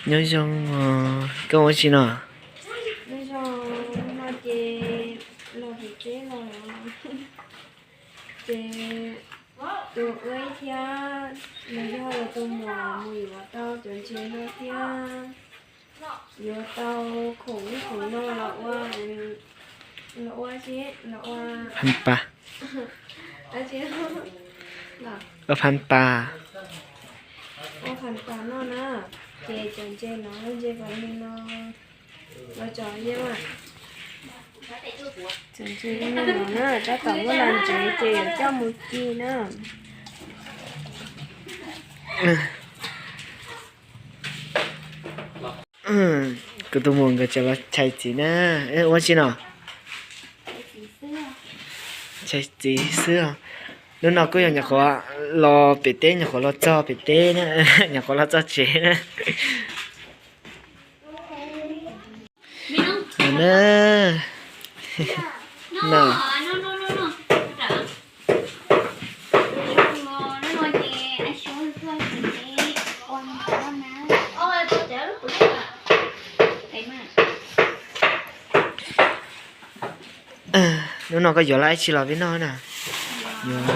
Nyob zoo, koj ua tsi no? Nyob zoo, no ces los pem teb los, ces tus uab thiab nws yog tus muam mus yuav tau cov ntses no thiab yuav tau khoom ub khoom no los ua, los ua, los ua Phan pas. Ua phan pas. Ua phan pas noj na, ces cov ntses no, ntses pam li no, los tso yeeb. Cov ntses no na, tab tom muab los ntsev ces yuav coj mus ci na. Kuv tus muam nkawd tseem los chais txiv na. Ua tsi no? Chais txiv xwb. Hnub no kuj yog nyuam qhuav los pem teb, nyuam qhuav los txog pem teb na, nyuam qhuav los txog tsev na. No na. No. Hnub no koj yuav dab tsi los peb noj na? Yuav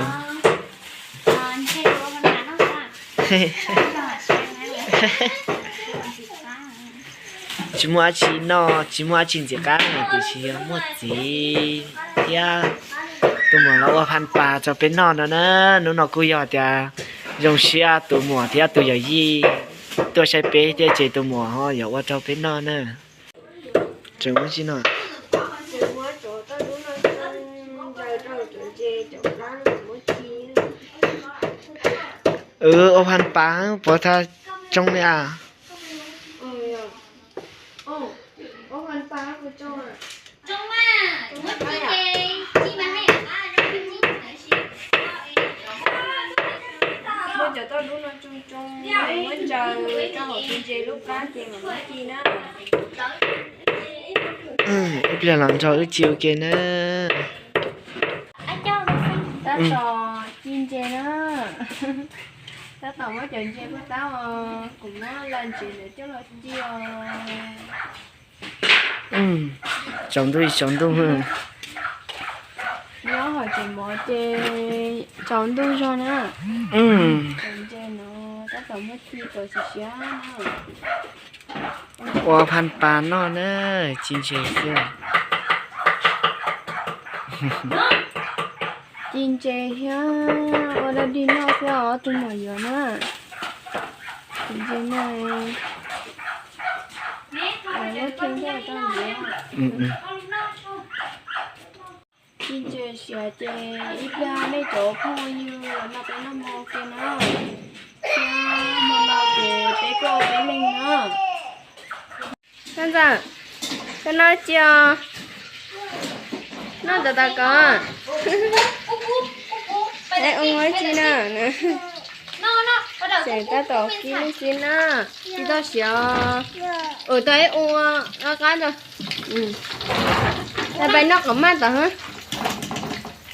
tsis muaj dab tsi noj, tsis muaj dab tsi ntxim qab no tiam sis yog muaj txiv thiab tus muam los ua phan pas rau peb noj no na. Hnub no kuj yog tias zoo siab tus muam thiab tus yawm yij tuaj saib peb thiab ces tus muam ho yuav ua rau peb noj na. Tseem muab tsi no? Ua phan pas puas tau tsoo li as? Muab cov toj dub no tsoo tsoo, muab ntsaws rau hauv tus ntses lub plab ces mam muab ci na. Ib pliag los nrog wb ci ua ke na. Tab tom ci ntses na. Tab tom muab cov ntses puag tab, kuv muab laj ntses ntawd coj los ci os. Tsaus ntuj tsaus ntuj. Nyob hauv tsev mov ces tsaus ntuj zog na. Ntses no tab tom muab ci kom siav siav na. Ua phan pas noj na, ci ntses xwb. Ci ntses thiab ua dab dig noj xwb os tus muam yuav na. Ci ntses noj. Ci ntses siav ces ib pliag nej cov phooj ywg no peb noj hmo ke na. Thiab hmo no ces peb kuj ua peb leeg na. Koj ntxawm, koj noj ci os. Noj tom tom ko. Es ua ci na. Tseem tab tom kib lub xib na. Kib toj siav. Ua tau ib ua qab qab ntag. Peb noj qhov maj tom.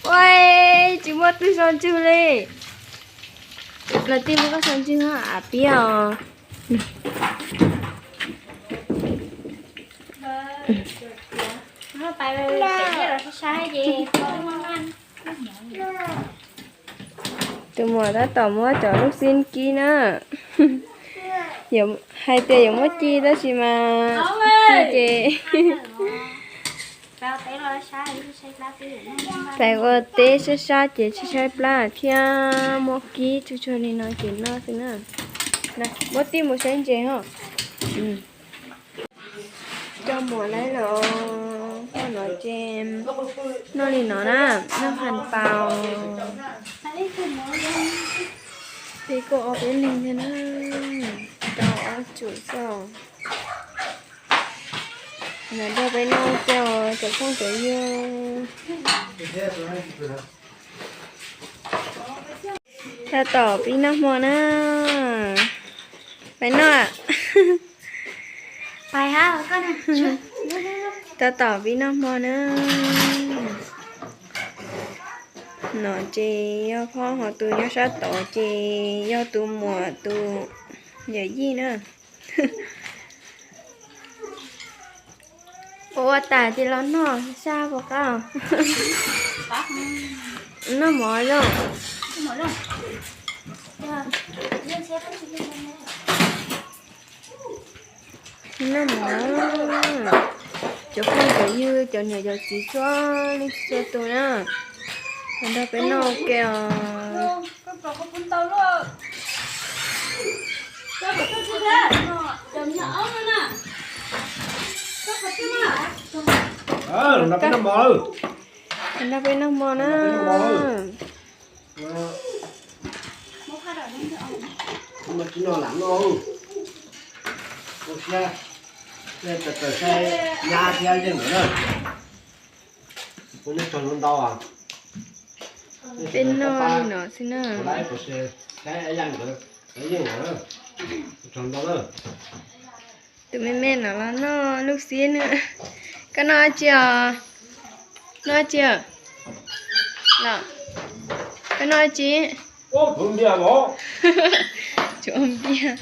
Ua, tsis muaj twg so ntswg li. Los tij muab koj so ntswg av pib os. Tus muam tab tom muab cov lub xib kib na. Hais tias yuav muab ci tab sis mas ci ces pais ua teb sab sab ces tshaib tshaib plab thiab muab kib tsuag tsuag li no ces noj xwb na. Muab tij mus saib ntses ho. Coj muam lawv los noj no ces noj li no na, noj phan pas. Peb kuj ob peb leeg thiab na, rau ob tsum xwb. Nrog peb noj cov phooj cov ywg. Tab tom pib noj hmo na. Pais noj. Tab tom pib noj hmo na. No ces yog phob, ho tus nyob sab tod ces yog tus muam tus yawm yij na. Ua tas ces los noj sab puas qab? Noj mov zoo. Noj mov, cov phooj cov ywg, cov niam cov txiv txhua leej txhua tus na, los nrog peb noj ua ke os. Los nrog peb noj hmo na. Tsis noj lam noj, ua siab, tawm tawm saib nyab thiab yeej lawm na. Ua nej tsaug ntau ntau. Peb noj li no xwb na. Saib yeej lawm, yeej lawm, tsaug ntau na. Tus me me no los noj lub xib na. Koj noj dab tsi os? Noj dab tsi os? Los, koj noj dab tsi? Tsuav npias.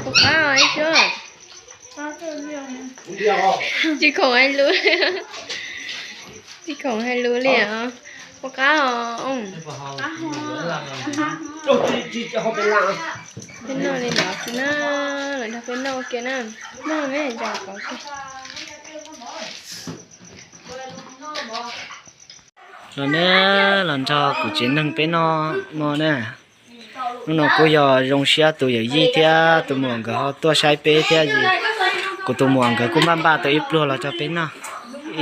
Puas qab os ib suab? Tsis khoom hais lus, tsis khoom hais lus li os. Puas qab os? Peb noj li no xwb na, los nrog peb noj ua ke na. Noj me ntsa kov ke. Los na, los nrog kuv tsev neeg peb noj hmo na. Hnub no kuj yog zoo siab tus yawm yij thiab tus muam nkawd ho tuaj saib peb thiab es kuv tus muam nkawd kuj npaj npaj tau ib pluag los rau peb noj,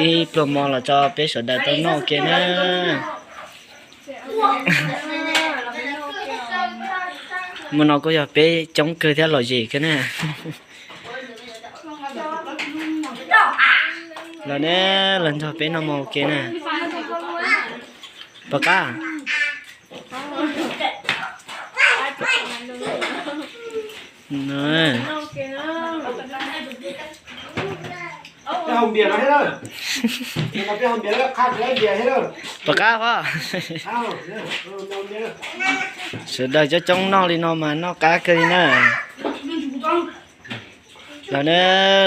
ib pluag hmo los rau peb sawv daws tau noj ua ke na. Hmo no kuj yog peb coob kawg thiab lom zem kawg na. Los ne, los nrog peb noj mov ua ke na. Puas qab? Puas qab os? Sawv daws coob coob noj li no mas noj qab kawg li na. Los na,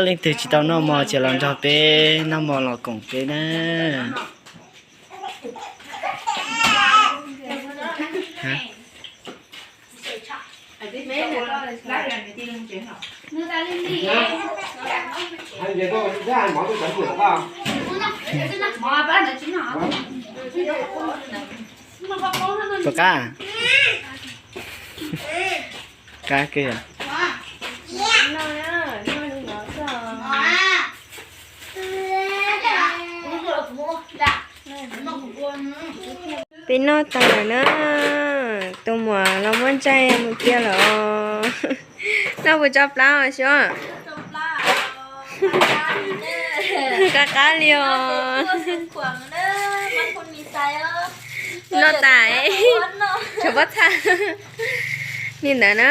leej twg tsis tau noj mov ces los nrog peb noj mov los koom peb na. Puas qab? Qab kawg. Peb noj tas lawm na, tus muam los muab ntsaig mus cia lawm os. Noj puas tso plab os Suab? Qab qab li os. Noj tas, tshuav pob txha. Li ntawd na,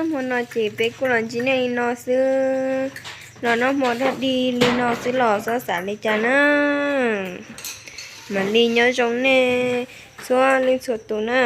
hmo no ces peb kuj los ntsib nej li no xwb. Los noj hmo dog dig li no xwb los txhob xav li cas na. Mam li nyob zoo nej txhua leej txhua tus na.